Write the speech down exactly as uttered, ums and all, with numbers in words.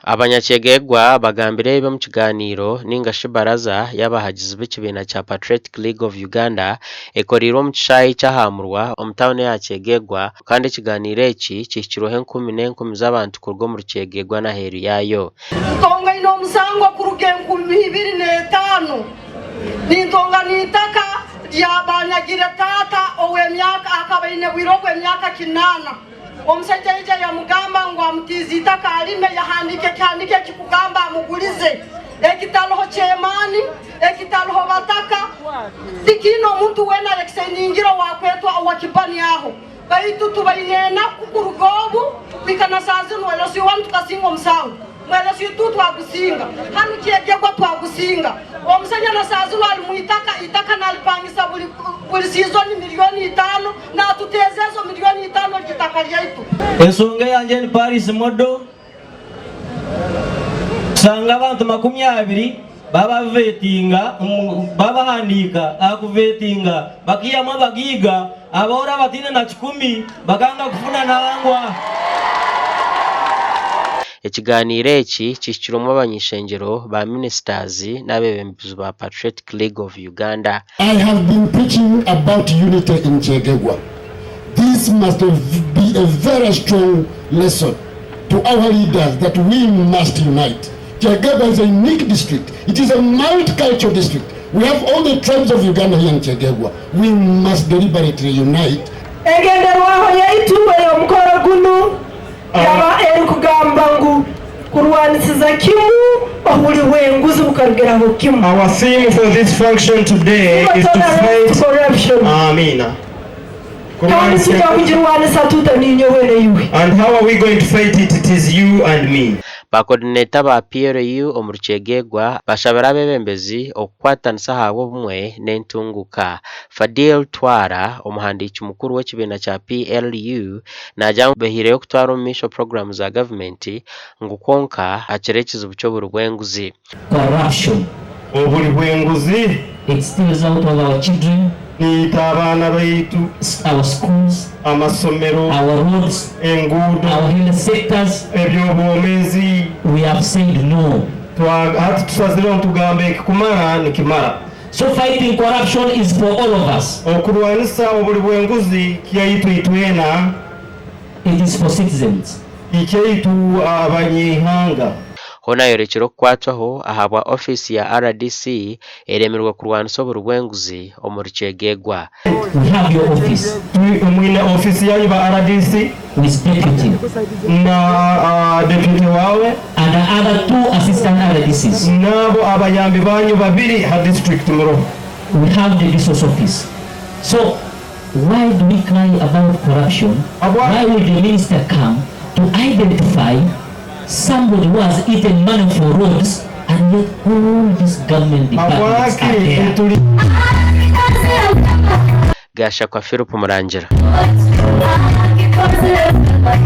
Abanyakyegegwa bagambire ebi omu kiganiiro ninga shi baraza y'abahagizi b'ekibiina kya Patriotic League of Uganda ekoriirwe omu kishaayi ky'aha Murwa omu tauni eya Kyegegwa, kandi ekiganiiro eki kihikirweho enkumi n'enkumi z'abantu kuruga omuri Kyegegwa n'aheeru yaayo. Ntongaine omusango kuruga enkumi ibiri n'etaano. Nintonga n'itaka lya banyagire taata ow'emyaka, akaba aine bwire obw'emyaka kinaana. Omusaija yaija yamugamba ngu amutiize itaka alime, yahandiika ekihandiiko ekikugamba amugulize. Ekitaroho chairman, ekitaroho bataka, tikiine omuntu weena alekisainingira owakwetwa owa Kibani aho. Baitu tubaine enaku kuruga obu, kuhika na saaha zinu, L C one tukasinga omusango. Mwelesi tu twagusinga. Hanu Kyegegwa twagusinga. Omusaija na saaha zinu ali mu itaka, itaka nalipangisa buli, buli season miliyoni itaano, natuteeza ezo miliyoni itaano ly'itaka lyaitu. Ensonga yange ni Paris Model. Kusanga abantu makumi abiri babavetinga, omu-, babahandiika, akuvetinga, bakihamu abagiiga, abahurra abataine na kikumi, bakanga kufuna nangwa. Ekiganiiro eki kihikirwemu abany'ishengyero, ba ministers, n'abebembezi ba Patriotic League of Uganda. I have been preaching about unity in Kyegegwa. This must be a very strong lesson to our leaders that we must unite. Kyegegwa is a unique district. It is a multicultural district. We have all the tribes of Uganda here in Kyegegwa. We must deliberately unite. Engenderwaho yaitu ey'omukoro gunu yaba erukugamba ngu kurwanisiza kimu obuli bw'enguzi bukarugiraho kimu. Our theme for this function today is to fight corruption. Amiina. Kandi tujja kugirwanisa tuta? Ninyowe naiwe. And how are we going to fight it? It is you and me. Ba coordinator ba P L U omuri Kyegegwa bashabire abebembezi okukwatanisa ahabw'obumwe n'entunguka. Fadil Twara, omuhandiiki mukuru w'ekibiina kya P L U, naagira ngu baihaireyo kutwara omu maisho puroguraamu za gavumenti, ngu kwonka hakiri ekizibu ky'obuli bw'enguzi. Corruption. Obuli bw'enguzi. It steals out of our children. Niita abaana baitu. S-, our schools. Amasomero. Our roads. Enguudo. Our health sectors. Eby'obwomeezi. We have said no. Twa-, hati tusazireho nitugambe ekikumara nikimara. So fighting corruption is for all of us. Okurwanisa obuli bw'enguzi kyaitu itwena. It is for citizens. Ikyaitu abany'ihanga. Hoona ayorekire okukwatwaho ahabwa ofiisi ya R D C eremirwe kurwanisa obuli bw'enguzi omuri Kyegegwa. We have your office. Twi-, mwine ofiisi yanyu ba R D C. With deputy. Na, ah, deputy wawe. And the other two assistant R D Cs. Nabo abayambi banyu babiri ha district muroho. We have the D C's office. So, why do we cry about corruption? Habwa- Why would the minister come to identify somebody who has eaten money for roads, and yet all these government departments are there? Habwaki tuli- Gashakwa Philip Murangira.